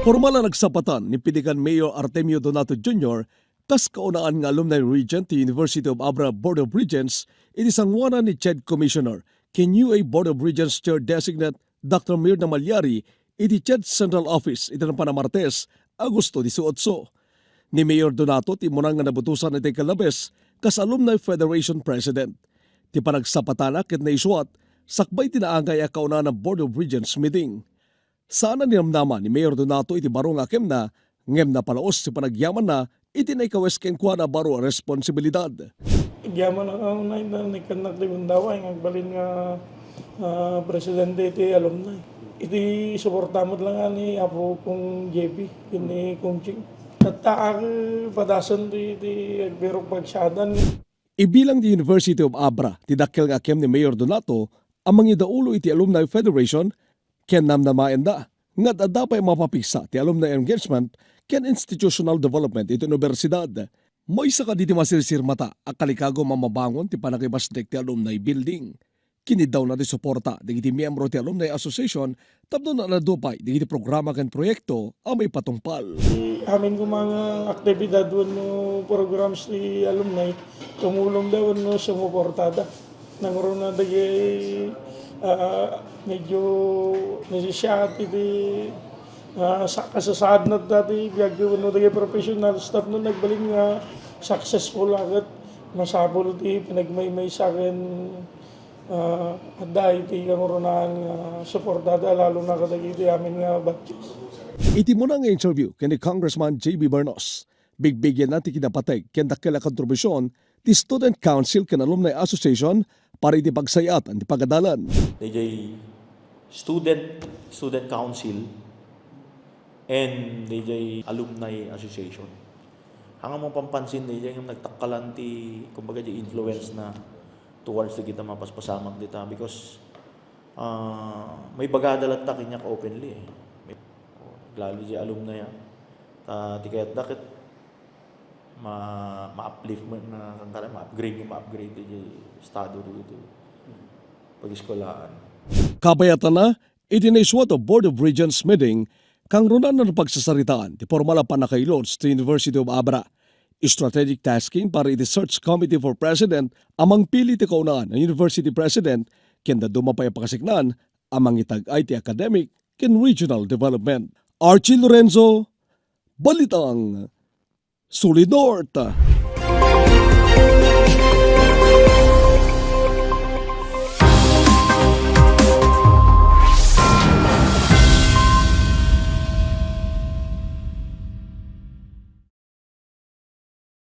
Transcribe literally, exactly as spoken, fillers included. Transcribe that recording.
Pormal a nagsapatan ni Pilican Mayor Artemio Donato Junior kas kaunaan nga Alumni Regent ti University of Abra Board of Regents iti sanguanan ni CHED Commissioner ken U A Board of Regents Chair Designate Doctor Mirna Malyari iti CHED Central Office iti napan a Martes, Agosto dieciocho. Ni Mayor Donato ti umuna nga nabutosan iti kallabes kas Alumni Federation President. Ti panagsapatana ket naisuat sakbay ti naangay a kaunaan a Board of Regents meeting. Saan a ninamnama ni Mayor Donato iti baro nga akemna, ngem napalaos ti panagyamanna iti naikawes kenkuana a baro a responsibilidad. Agyaman a kaunay na naikannak ti gundaway nga agbalin nga, ah, presidente iti alumni. Iti suporta met la nga ni Apo Kong J P, ken ni Kong Ching. Tattaak padasen ti, ti agbirok pagsadan. Ibilang ti University of Abra ti dakkel nga akem ni Mayor Donato a mangidaulo iti Alumni Federation ken namnamaenda nga adda pay mapapigsa ti alumni engagement ken institutional development iti universidad. Maysa kadagiti masirsirmata a kalikagum a mabangon ti pannakibasdek ti alumni building. Kiniddawna ti suporta dagiti miyembro ti Alumni Association tapno naadu pay dagiti programa ken proyekto a maipatungpal. Ti amin koma nga aktibidad wenno programs ti alumni, tumulongda wenno sumuportada. Nangruna dagiti, ah, medyo nasisiat iti, ah, sa-, kasasaadna ti biag wenno dagiti professionals tapno nagbalin nga successful a ket masapul ti panagmaymaysa ken, ah, adda iti kangurunaan nga suportada, lalo na kadagiti amin nga batches. Iti umuna nga interview ken ni Congressman J B Bernos, bigbigyanna ti kinapateg ken dakkel a kontribusion ti Student Council ken Alumni Association para iti pagsayatan ti pagadalan. Dayjay student, student council, and dayjay alumni association. Haan nga mapampansin dayjay nga nagtakkalan ti, kumbaga, di influence na towards dagiti mapaspasamak dita because, ah, maibagada latta kaniak openly, eh. Lalo di alumni, ah. Ta, ti kayatda ket ma-, ma-uplift met nga, kan kara, ma-upgrade, ma-upgrade ti estado dito. Pag-eskuelaan. Kabayatanna, iti naisuat a Board of Regents meeting, kangrunaan a napagsasaritaan ti pormal a pannakailods ti University of Abra. Strategic tasking para iti search committee for president a mangpili ti kaunaan a university president ken dadduma pay a pakasiknaan a mangitag-ay ti academic ken regional development. Archie Lorenzo, Balitang Solid North.